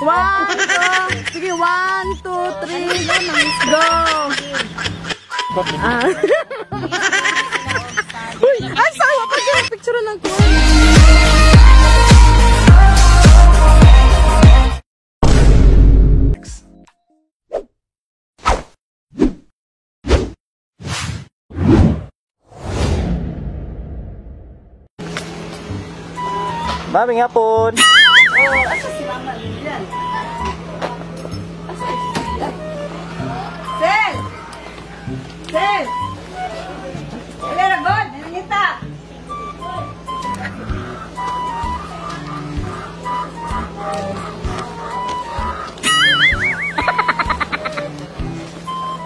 1, 2, sige, 1, 2, 3, go! Ah. Uy, ay, sawa pa dyan! Picture lang ko. Maming hapon. Oh, asa si Mama Lilian? Asa si Lilian? Sel! Sel! Wala na, God! Nanita!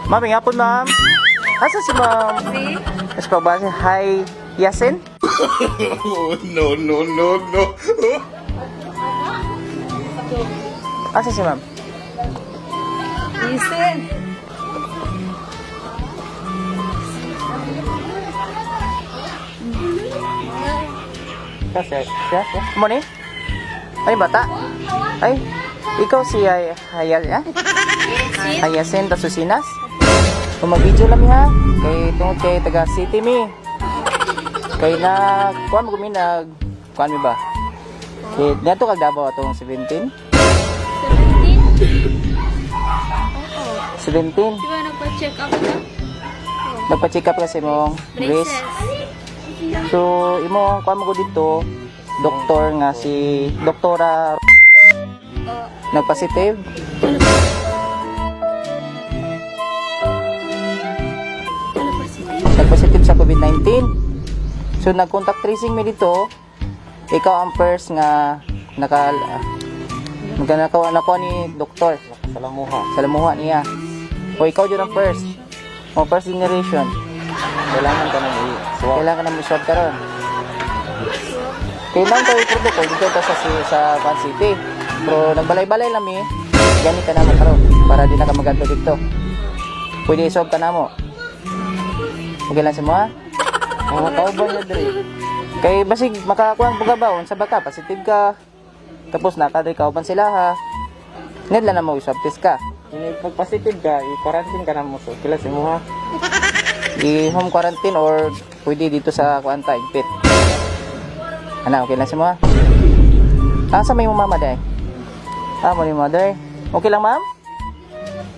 Maming hapon, ma'am. Asa si ma'am? Si? Asa pa ba si Hi Yasin? Oh, no, no, no, no. Asa si ma'am? Yasin! Siya, siya, siya. Mo ni? Ay, bata. Ay, ikaw si Hayasin Tasusinas? Kung mag-video lang ha, kay tungod kay taga City mi. Kay na, kuan mo kami nag, kuan mi ba? Kay, nato kag Davao atong 17? 17? 17. Di ba nagpa-check up ka? Nagpa-check up kasi mong brace. So, imo, kuan mo ko dito, doktor nga si Doktora nagpositive. Nagpositive sa COVID-19. So, nag-contact tracing mi dito. Ikaw ang first nga naka nakuha ni doktor. Salamuha. Salamuha niya. O ikaw jud ang first. O first generation. Kailangan ka nang i-swab. Kailangan ka nang i-swab karon. Kailangan tayo protocol dito ta sa Van City. Pero nagbalay-balay lang mi. Gani ka namo karon para di na ka magadto dito. Pwede i-swab ka namo. Okay lang sa mo ha? Mga kauban niya diri. Kay basig makakuha ang bugabaw, unsa ba ka? Positive ka. Tapos nakadri kauban sila ha. Ned lang na mo i-swab test ka. Ini pag positive ka, i-quarantine ka na mo. So, kila si mo ha. I-home quarantine or pwede dito sa kuanta, igpit. Ana, okay lang si mo ha? Ah, sa may mo mama day? Ah, mo ni mother. Okay lang, ma'am?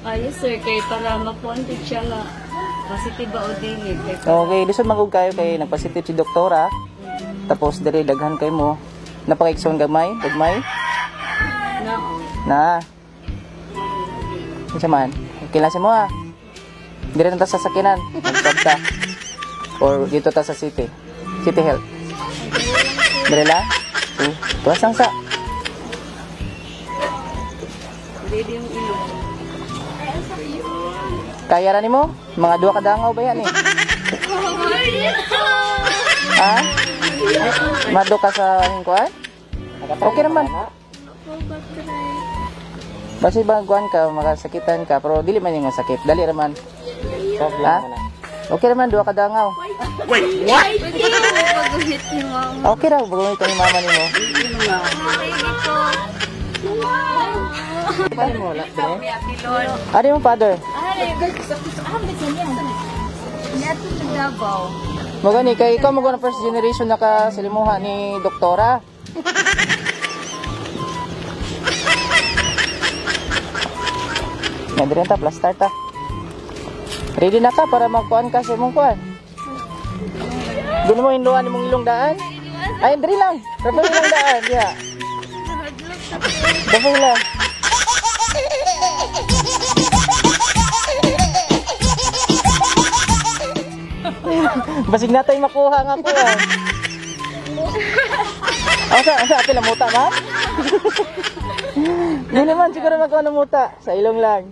Ah, yes sir, kay para mapuan siya nga positive ba o dili. Okay, lisod man gud kayo kay nagpositive si doktora. Tapos diri daghan kay mo. Napakaigsoon gamay, gagmay. Na, Na. Unsa man? Okay lang si mo ha. Diri na ta sa sakinan, mag-swab ta. Or dito ta sa city. City Health. Diri lang. Tuwas lang sa. Ready yung ilong. Kaya ra nimo? Mga duha ka dangaw ba yan eh? Ha? Mado ka sa kuan? Okay naman. Basta ba kuan ka, makasakitan ka, pero dili man yung sakit. Dali raman. Swab Ha? lang mo na. Okay raman, duha ka dangaw. Wait, what? Pwede mo paguhit ni mama. Okay ra, baguhin ka ni mama nimo. Ano mo, wala diri? Ari mo, father. Mo gani kay ikaw mo na first generation naka salimuha ni doktora. Yan, diri ta plaster ta. Ready na ka para magkuan ka sa imong kuan. Doon mo hinluan imong ilong daan. Ay, diri lang. Diri lang daan, diha. Diri lang. Basig na tayo makuha nga kuan. Asa apil ang muta, ma'am? Di naman siguro makuha ng muta. Sa ilong lang.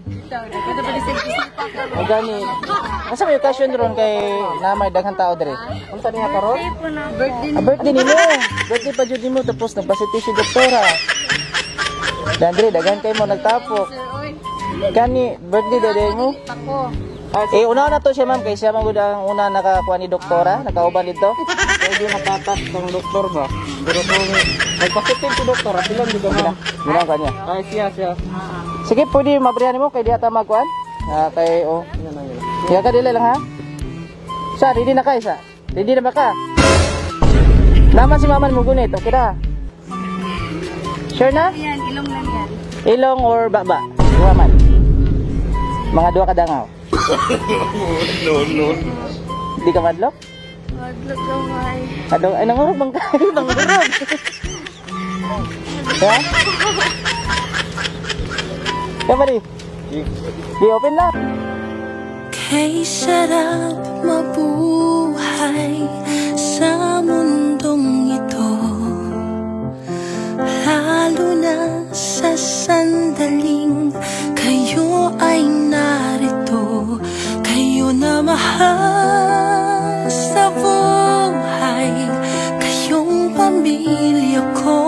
O gani. Asa may occasion ron kay na may daghang tao dire? Unsa niya karon? Birthday. Ah, birthday nimo. Birthday pa jud nimo tapos nagpositive si doktora. Dandre daghan kay mo nagtapok. Kani birthday dede mo. Ako. Eh una na to siya ma'am kay siya man gud ang una nakakuha ni doktora, nakauban dito. Pwede nakatat ng doktor ba? Pero kung nagpositive si doktor, apilan di ka, ma'am. Ginawa ka niya. Ay, siya, siya. Sige, pwede mabrihan mo kay di ata magkuan. Ah, kay oh. Yan na yun. Kaya ka dili lang ha. Sa, ready na ka isa. Ready na ba ka? Naman si mama mo gunit, okay na. Sure na? Yan, ilong lang yan. Ilong or baba? Duha man. Mga duha ka dangaw. No, no. Di ka madlok? Madlog gamay. Adong ay nangurog bang kayo nangurog. Ha? Ya, pare. Di open na. Kay sarap mabuhay sa mundong ito, lalo na sa sandaling kayo ay narito. Kayo na mahal sa buhay, kayong pamilya ko.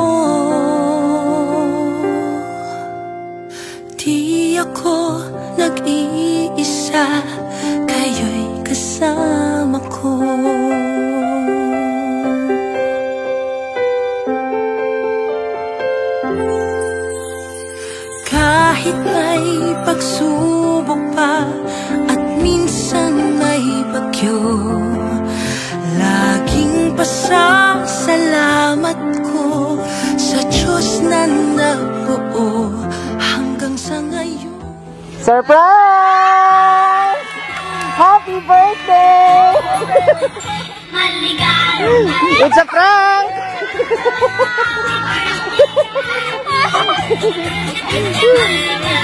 Di ako nag-iisa, kayo'y kasama ko. Kahit may pagsubok pa at minsan may bagyo, laging pasasalamat ko sa Diyos na nabuo hanggang sa ngayon. Surprise! Happy birthday! It's a prank!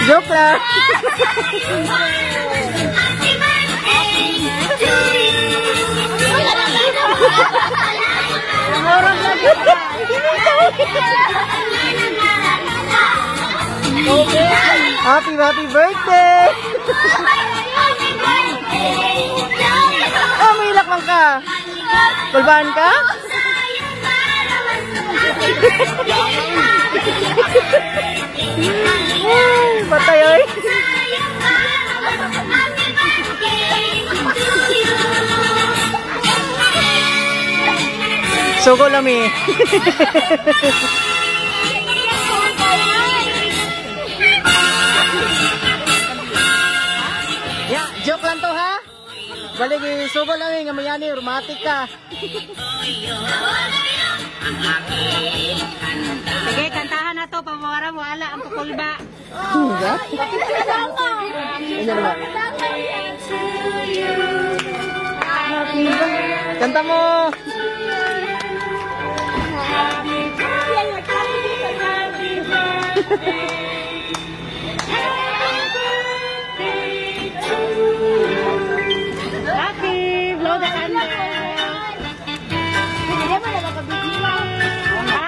Joke lang! Happy, happy birthday! Ah, may ilak man ka! Kulbaan ka? Ay, patay oy! Sugo lami. Ya, joke lang to ha. Balik eh, sugo lami nga mayani romantic ka. Sige, kantahan na to. Pamawara mo, ala, ang kukulba. Ano naman? Kanta mo! Happy! Blow the candle!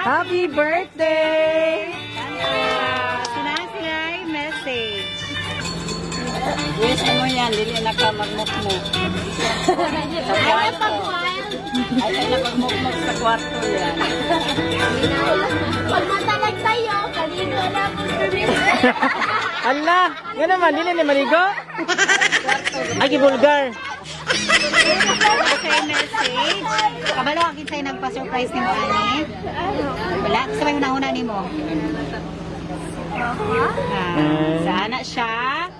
Happy birthday! Sinasilay message. Wish mo yan, dili na ka magmukmuk. Sa kwarto. Ay, na magmukmuk sa kwarto yan. Pag matalag sa'yo, kaligo na po. Allah! Nga naman, dili ni maligo? Ay, gibulgar! Okay, message. Kabalo, akin sa'yo nagpa-surprise ni mo, ani. Wala, sa may una-una ni mo. Ah, sana siya.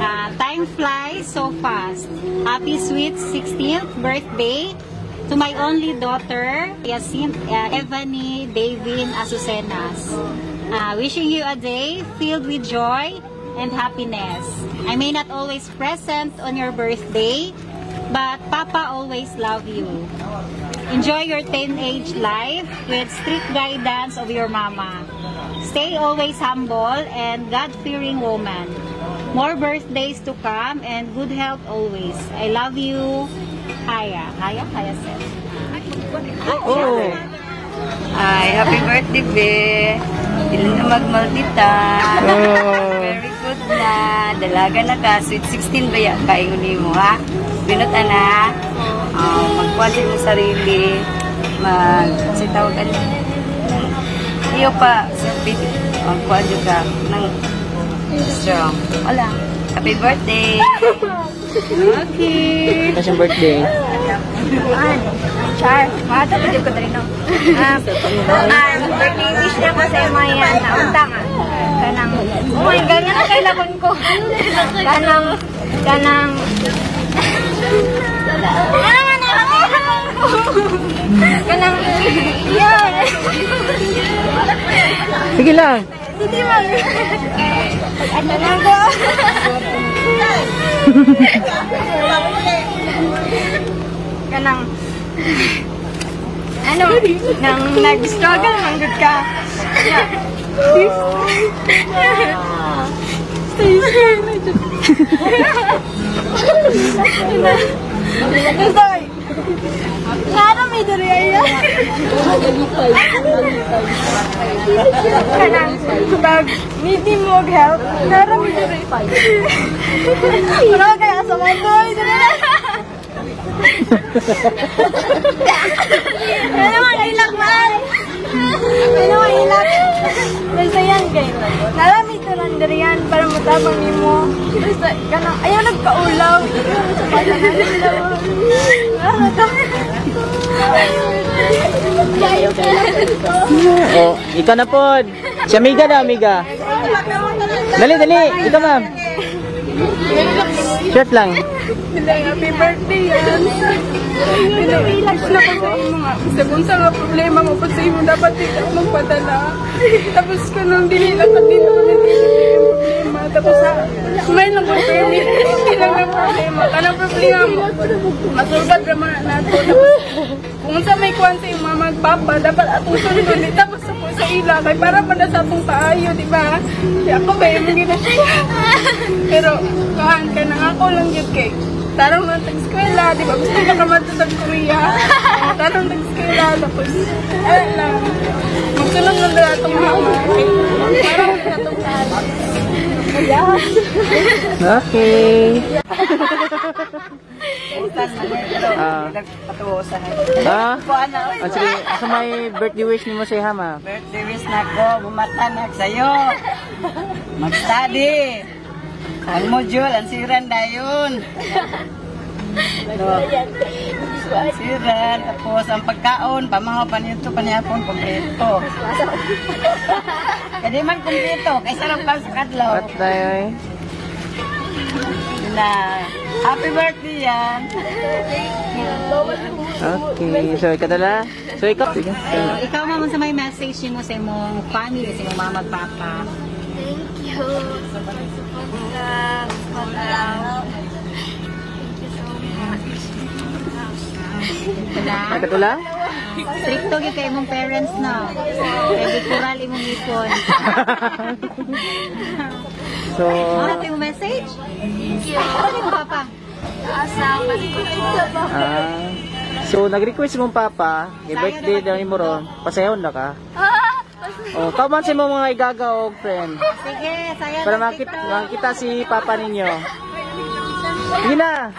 Ah, time flies so fast. Happy sweet 16th birthday to my only daughter, Yasin Evany Davin Azucenas. Ah, wishing you a day filled with joy and happiness. I may not always present on your birthday, but Papa always love you. Enjoy your teenage life with strict guidance of your mama. Stay always humble and God-fearing woman. More birthdays to come and good health always. I love you. Haya. Haya? Haya, sir. Oh! Ay, happy birthday, be. Dili na magmaldita. Oh. Very good na. Dalaga na ka. Sweet 16 ba ya? Kaingon nimo, ha? Binot, ana. Oh, magkuhan mo sarili. Mag, kasi tawag ano? Iyo pa, baby. Magkuhan jud ka ng strong. Wala. Happy birthday! Okay. Kasi birthday. An, Char, maato ko ko diri no. Birthday wish na ko sa Maya na unta nga. Kanang, oh my God, nga kay lakon ko. Kanang, kanang, kanang, yan. Sige lang. Hindi man. Ano lang ko? Kanang, ano, nang nag-struggle man gud ka. Stay strong na dyan. Nga may diri ay. Kanang, pag need mo og help, nara may diri. Wala kaya sa mga boy, diri na. Ano man ilak man? Ano man ilak? Basta yan kayo. Narami ito lang diri yan para matabang nimo. Basta kanang ayaw nagkaulaw. Sa bata na. Oh, ikaw na pod. Si amiga na, amiga. Dali, dali. Ikaw, ma'am. Short lang. Happy birthday yan. Wish na ko sa imo nga. Bisag unsa nga problema mo pa sa imo dapat di ka magpadala. Tapos kanang dili lang ka dito ka dili problema. Tapos ha, may lang ko permit. Hindi lang ang problema. Kanang problema mo. Masulbad ra man nato. Tapos kung unsa may kuan sa imong mama at papa, dapat atong sundon. Tapos sa sa ila kay para pa na sa atong paayo, di ba? Di ako ba imong gina siya. Pero kuan ka nang ako lang gyud kay tarong lang tag-eskwela, di ba? Gusto ka kamadto sa Korea. Tarong tag-eskwela, tapos, ano lang, magsunod lang na atong mama. Parang atong Okay. Ah, sige, asa may birthday wish nimo sa ma? Birthday wish na ko, bumatanag sa'yo. Mag-study. Ang module, ang siran dayon. No. Ang siran, tapos ang pagkaon, pamahaw pa nito, panihapon, kompleto. Kadi man kompleto, kaysa lang pa sa kadlaw. At tayo. Na, happy birthday yan. Okay, so ikaw dala. So ikaw. Sige. So, ikaw ma'am, sa may message nimo sa imong family, sa imong mama at papa. Thank you sa pagsuporta. Thank you so much. Wala. Katula? Stricto gyud kay imong parents no. Kay gikural imong ipon. So, Ano imong message? Thank you. Ano imong papa? Asawa ko. So nag-request mong papa, kay birthday daw nimo ron, pasayaw na ka. Oh, kaman sa imong mga igaga og friend. Sige, sayo Para makita, makita si papa ninyo. Sige na.